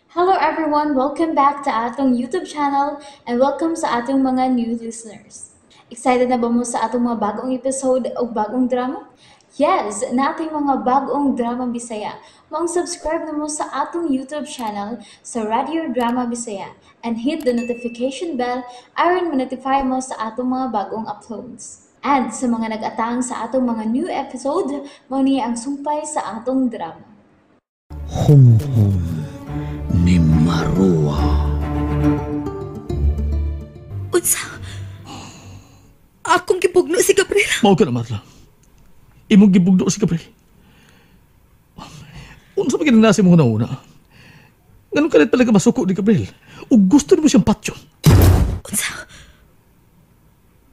Hello everyone! Welcome back to atong YouTube channel and welcome sa atong mga new listeners. Excited na ba mo sa atong mga bagong episode o bagong drama? Yes! Nating mga bagong drama Bisaya. Maong subscribe na mo sa atong YouTube channel sa Radio Drama Bisaya and hit the notification bell aron ma-notify mo sa atong mga bagong uploads. And sa mga nag-atang sa atong mga new episode, mao ni ang sumpay sa atong drama. Humhum ni Marua. Unsa? Akong gibugno si Gabriel. Mao ka na, Marla. Imong gibugno si Gabriel. Unsa pa kinanasi mo una-una? Ganun kalit pala ka masuko ni Gabriel. O gusto nimo siyang patyon. Unsa?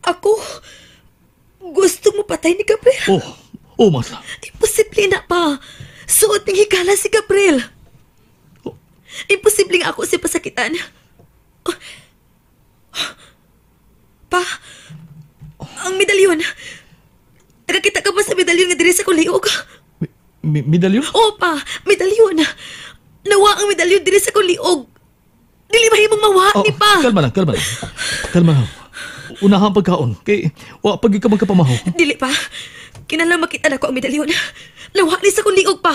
Ako? Gusto mo patay ni Gabriel? Oh, oh, Marla. Imposible na pa. Suot ng higala si Gabriel. Oh. Imposible nga ako siya pasakitan. Oh. Pa, ang medalyon. Nakakita ka ba sa medalyon nga diri sa kong liog? Medalyon? Oo pa, medalyon. Nawa ang medalyon diri sa kong liog. Dili mahimong mawa Oh, ni pa. Kalma lang, kalma lang. Kalma lang. Unahan pagkaon. Kay, wa pag ka magkapamahaw. Dili pa. Kinahanglan makita na ko ang medalyon. Nawa ni sa kong liog pa.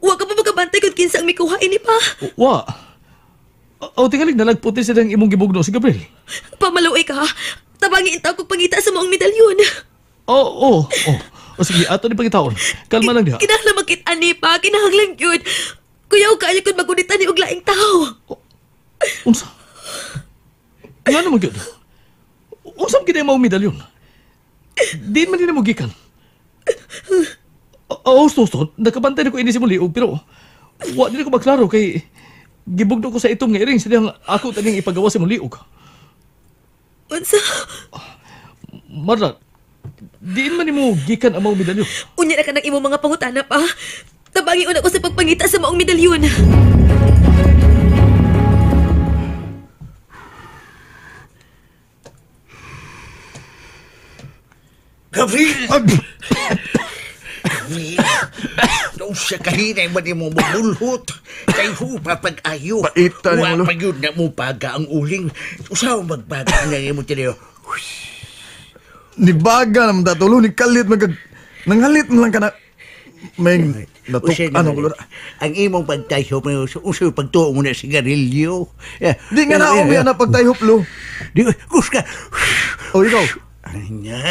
Wa ka pa magkabantay kung kinsa ang mikuha ini pa. Wa. O, tingalig nalagputi sila ang imong gibugno si Gabriel. Pamaluoy ka. Tabangi intaw kog pangita sa maong medalyon. Oo, oo, oo. O sige, ato ni pagitaon. Kalma lang diha. Kinahanglan makita ni pa. Kinahanglan yun. Kuyaw kaayo kung magunitan ni og laing tao. Unsa? Nga naman gyud? Unsa man gyud ang maong medalyon? Di man din mo gikan. Oo, husto, husto. Nakabantay na ko ini si mong liog, pero wa din ko maklaro kay gibugno ko sa itom nga iring sa dihang ako taning ipagawa sa mong liog. Unsa? Marla, diin man nimo gikan ang maong medalyon. Unya na ka ng imong mga pangutana pa. Tabangi una ko sa pagpangita sa maong medalyon. Gabriel! Gabriel! Usa kahinay man mo mabulhot. Kay hupa pag-ayo. Paita ni mo, lo. Wa pa yun na mo paga ang uling. Usaw magbaga na mo tinayo. Ni baga naman tatulo, ni kalit magag... Nangalit man lang ka na... May natuk... Ano ko, Ang imong pagtayhop, usaw pagtuo mo na sigarilyo. Di nga na ako na pagtayhop, lo. Di, gusto ka. O, ikaw. Anya.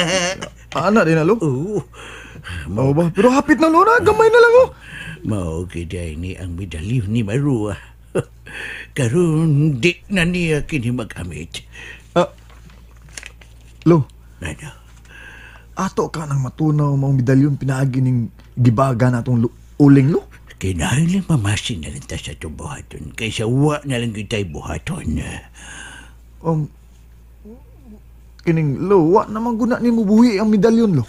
Ana, di na, lo. Oo. Mao ba? Pero hapit na, lo na. Gamay na lang, oh. Mao giday ni ang medalyon ni Marua. Karon di na niya kini magamit. Ah, lo. Ano? Ato ka nang matunaw maong medalyon pinaagi ning gibaga na atong uling, lo? Kinahanglan mamasin na lang ta sa itong buhaton kaysa wa na lang kita'y buhaton. Kining, lo, wa naman guna ni mo buhi ang medalyon, lo.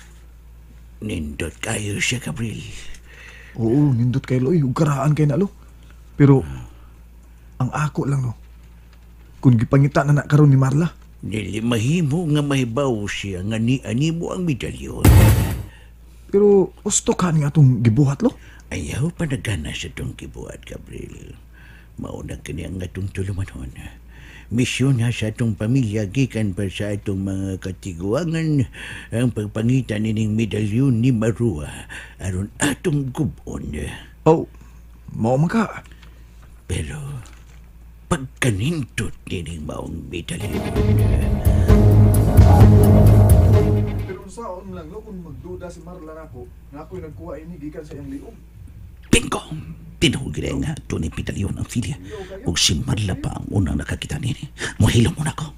Nindot kayo siya, Gabriel. Oo, nindot kayo, lo. Uy, ugkaraan kayo na, lo. Pero, ang ako lang, lo. Kung gipangita na na karon ni Marla. Dili mahimo nga mahibaw siya nga ni animo ang medalyon. Pero, gusto ka nga atong gibuhat, lo? Ayaw pa nagana sa itong gibuhat, Gabriel. Mauna kini ang atong tulumanon. Misyon na sa atong pamilya gikan pa sa atong mga katiguangan ang pagpangita nining medalyon ni Marua aron atong gubon. Oh, mao man ka. Pero pagkanindot nining maong medalyon. Pero unsaon lang, lo, kung magduda si Marla nako, nga ako'y nagkuha ini gikan sa iyang liog. Bingo! Tinuhog nga ito ni medalyon ang filya. Ug si Marla pa ang unang nakakita nini. Muhilom mo na ko.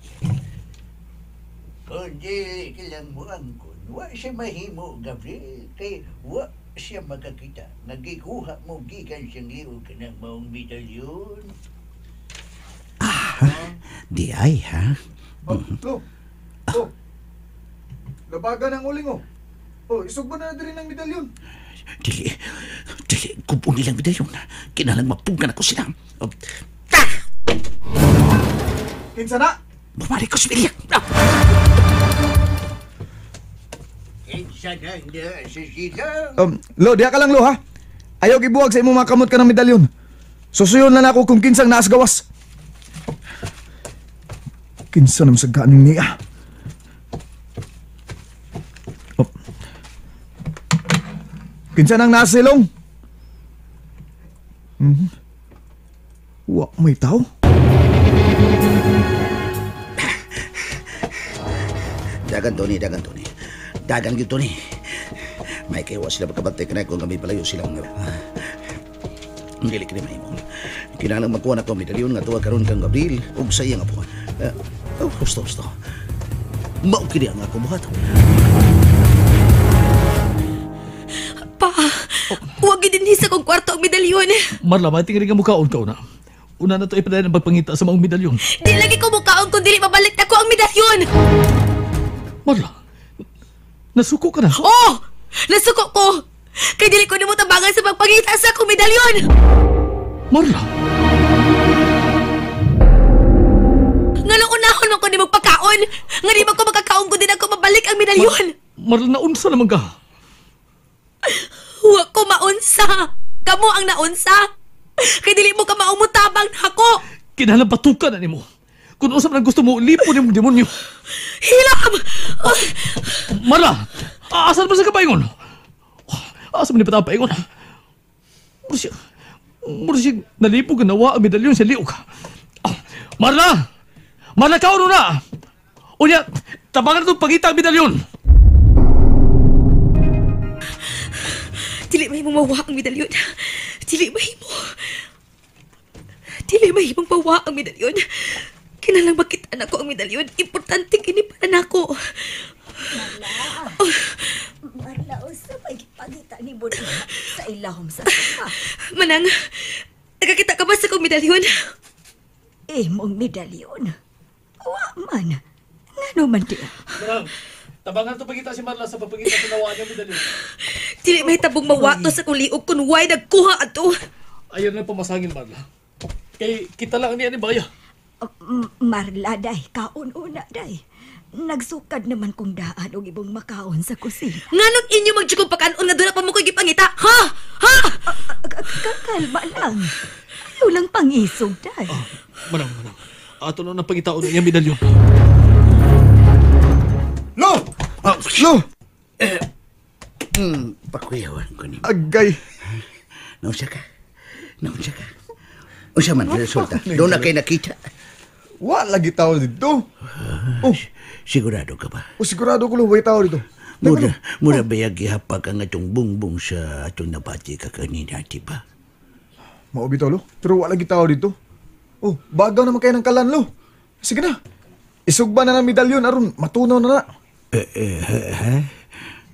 Kung dili kilang mo ang kun, wa siya mahimo, Gabriel. Kay wa siya makakita. Nagikuha mo gikan siyang liog ka ng maong medalyon. Ah, di ay ha? Oh, lo. Oh. Labaga ng uling, oh. Oh, isugba na diri ng medalyon. Dili, dili, kumpon nilang medalyon. Kinalang mapugan ako sila. Oh. Kinsa na? Bumalik ko si Bilya. Kinsa na sa sila? Lo, diha ka lang, lo, ha? Ayaw gibuwag sa imong mga kamot ka ng medalyon. Susuyon na nako kung kinsang naas gawas. Kinsa naman sa ganing niya. Oh. Kinsa nang naas silong? Wa may tao. Dagan Tony, dagan Tony. Dagan gyud Tony. May kay wa sila pagkabantay kanay kung kami palayo silang dili kini mahimo. Kinahanglan magkuha na ko medalyon nga tuwa karon kang Gabriel ug sa iyang apo. Oh, husto. Mao kini ang ako buhat. Pa, huwag dinhi sa kong kwarto ang medalyon. Marla, matingin nga mukhaon ka una. Una na to ipadayon ang pagpangita sa maong medalyon. Di lagi ko mukaon kung dili mabalik na ko ang medalyon. Marla, nasuko ka na. Oh! Nasuko ko! Kay dili ko nimo tabangan sa pagpangita sa akong medalyon. Marla! Nganong unahon man ko nimo pagkaon? Nga di man ko makakaon kung di na ko mabalik ang medalyon. Marla, naunsa naman ka? Wa ko maunsa. Kamo ang naunsa. Kay dili mo ka maumutabang nako. Kinahanglan batukan na nimo. Kung unsa man ang gusto mo, lipo nimo demonyo. Hilam! Oh, Marla, asan ba sa kapaingon? Asa man ni patang paingon? Mura siya nalipog na nawa ang medalyon sa liog. Marla! Marla, kaon na! Unya, tabangan na itong pagita ang medalyon! Dili mahimong mawa ang medalyon. Dili mahimo. Dili mahimong mawa ang medalyon. Kinalang makita na ko ang medalyon. Importante kini para nako. Marla. Marla, usa may gipangita ni mo sa ilahom sa sofa. Manang, nakakita ka ba sa kong medalyon? Imong medalyon? Wa man. Ngano man di? Manang, tabangan to pagita si Marla sa pagpangita sa nawaan niyang medalyon. Dili may tabong mawato sa kong liog kung why nagkuha ato. Ayaw na pamasangin, Marla. Kay kita lang niya ni Baya. Marla, day. Kaon-una, day. Nagsukad naman kong daan og ibong makaon sa kusina. Nganong inyo magtsugong pakanon nga doon na pa mo ko'y gipangita? Ha? Ha? Kalma lang. Ayaw lang pangisog, day. Manang, manang. Ato na nang pangitaon ng iyang medalyon. Lo! Lo! Pakuyawan ko ni. Agay! Naunsa ka? Naunsa ka? Unsa man resulta? Doon na kayo nakita. Wa lagi tao dito. Oh, Sigurado ka ba? oh sigurado ko lo, way tao dito. Mura bayag gihapag ang atong bungbong sa atong nabati ka kanina, di ba? Mao bitaw lo, pero wa lagi tao dito. Oh, bagaw naman kayo ng kalan lo. Sige na. Isugba na ng medalyon aron matunaw na na. Ha?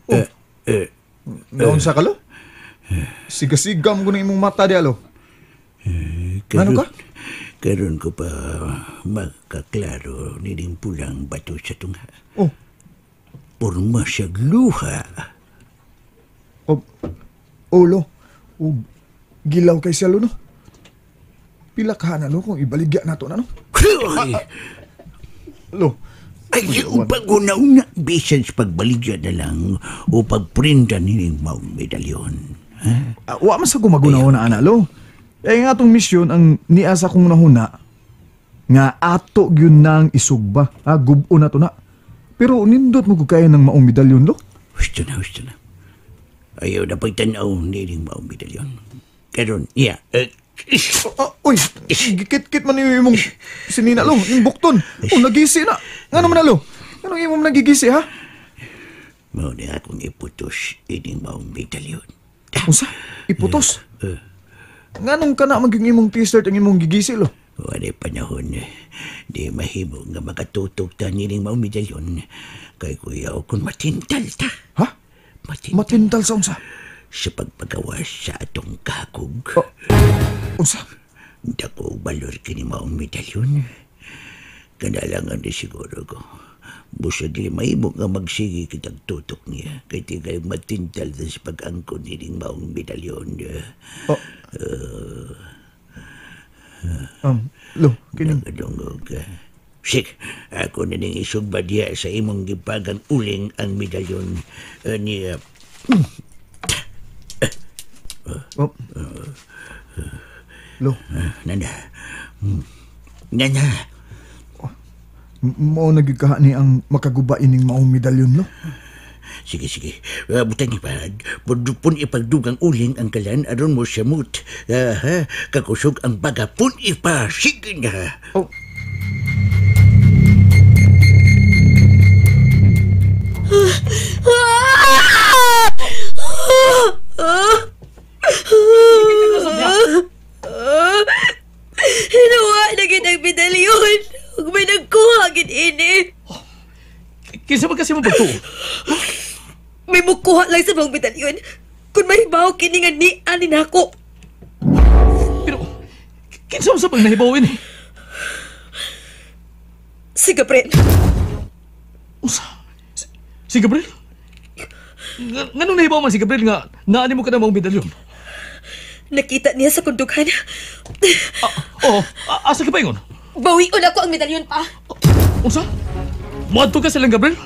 Oh. Naunsa ka lo? Sigasigam ko ng imong mata di alo. Ano ka? Karon ko pa makaklaro nining pulang bato sa tunga. Oh. Porma siya luha. Oh, oh lo. Oh, gilaw kay siya lo no. Pila ka na lo kung ibaligya nato na no. Ay, Lo. ay pag-una-una, bisan sa pagbaligya na lang o pagprinta nining maong medalyon. Ha? Wa man sa gumaguna-una ana lo. Kaya nga atong misyon ang niya sa kong nahuna nga ato gyud nang isugba, ha, gubo na to na. Pero nindot mo kaya ng maong medalyon lo. Husto na, husto na. Ayaw na pagtanaw nining maong medalyon. Karon, iya. Uy, gikit-kit man yung imong sinina lo, yung bukton. Oh, nagisi na. Ngano man na lo? Ngano imong nagigisi ha? Mao na akong iputos ining maong medalyon. Unsa? Iputos? Nganong kana maging imong t-shirt ang imong gigisi lo? Wala'y panahon, di mahimo nga makatutok ta nining maong medalyon. Kay kuya kung matintal ta. Ha? Matintal. Matintal sa unsa? Sa pagpagawas sa atong kakog. Oh. Unsa? Dako balor kini maong medalyon. Kanalangan di siguro ko. Busa di mahimo nga magsige kitag tutok niya. Kay di kayo matintal sa pag-angkon nining maong medalyon. Oh. Lo, kining Nagadungog. Sik, ako na ning isugba diya sa imong gipagang uling ang medalyon niya. Oh. Lo, Nana. Nana. Mao na gyud kaha ni ang makaguba ining maong medalyon, lo. Sige, sige. Butang ipag. Pun ipagdugang uling ang kalan aron mo samut. Ha? Kakusog ang baga. Pun ipa. Sige na. Oh. Hinawa na gid ang medalyon. Ug may nagkuha gid ini. Kinsa man kasi mo pagtuo? May mukuha lang sa mga medalyon. Kung mahibaw kini nga ni ani nako. Pero kinsa man sa pag nahibaw ini? Si Gabriel. Usa. Si Gabriel? Nganong nahibaw man si Gabriel nga naani mo ka na maong medalyon? Nakita niya sa kundughan. Oo, asa ka pa ingon? Bawion ako ang medalyon pa. Unsa? Moadto ka silang Gabriel?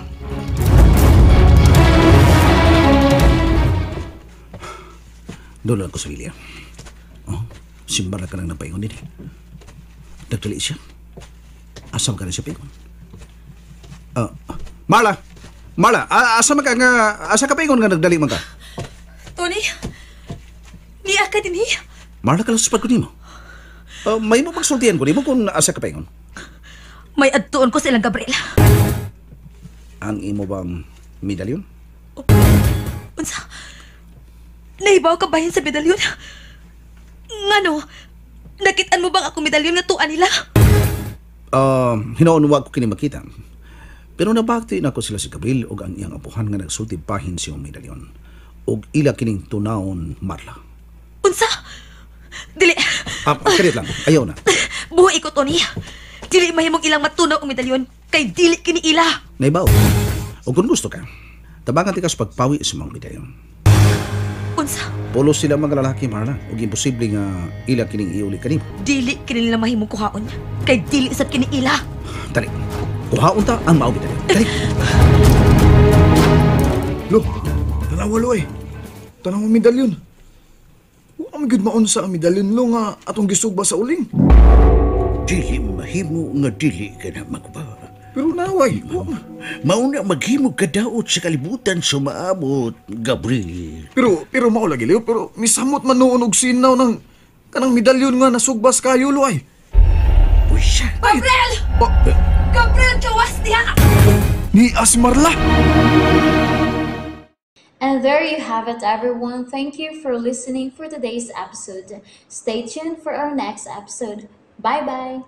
Doon lang ko sa William. Oh, simbar na ka lang napaingon din. Nagdali siya. Asam ka na siya paingon. Marla! Marla, asa man ka nga, asa ka paingon nga nagdali man ka? Tony, niya ka din eh. Marla, kalusupad ko nimo. May mo pagsultihan ko nimo kung asa ka paingon. May adtuon ko silang Gabriel. Ang imo bang medalyon? Unsa? Nahibaw ka bahin sa medalyon? Ngano? Nakitaan mo bang ako medalyon nga tuan nila? Hinoon wag ko kini makita. Pero nabagti na ko sila si Gabriel og ang iyang apuhan nga nagsulti bahin siyang medalyon. Og ila kining tunawon Marla. Unsa? Dili. Kalit lang. Ayaw na. Buhi ko, Tony. Dili mahimong ilang matunaw ang medalyon kay dili kini ila. Naibaw. Og kung gusto ka, tabangan ti ka sa pagpawi sa mga medalyon. Unsa? Pulos sila mga lalaki, Marla. Og imposible nga ila kining iuli kanimo. Dili kini nila mahimong kuhaon kay dili sad kini ila. Dali. Kuhaon ta ang mao medalyon. Dali. Lo, tanawa lo eh. Tanawa medalyon. Wa man gyud maunsa ang medalyon lo nga atong gisugba sa uling. Dili mahimo nga dili ka na maguba. Pero naway, wa man. Mauna maghimo kadaot sa kalibutan sumaabot, Gabriel. Pero mao lagi Leo, pero misamot man noon og sinaw ng kanang medalyon nga nasugbas kayo lo ay. Uy, siya. Gabriel! Oh, Gabriel, gawas niya! ni Asmarla. And there you have it, everyone. Thank you for listening for today's episode. Stay tuned for our next episode. Bye bye.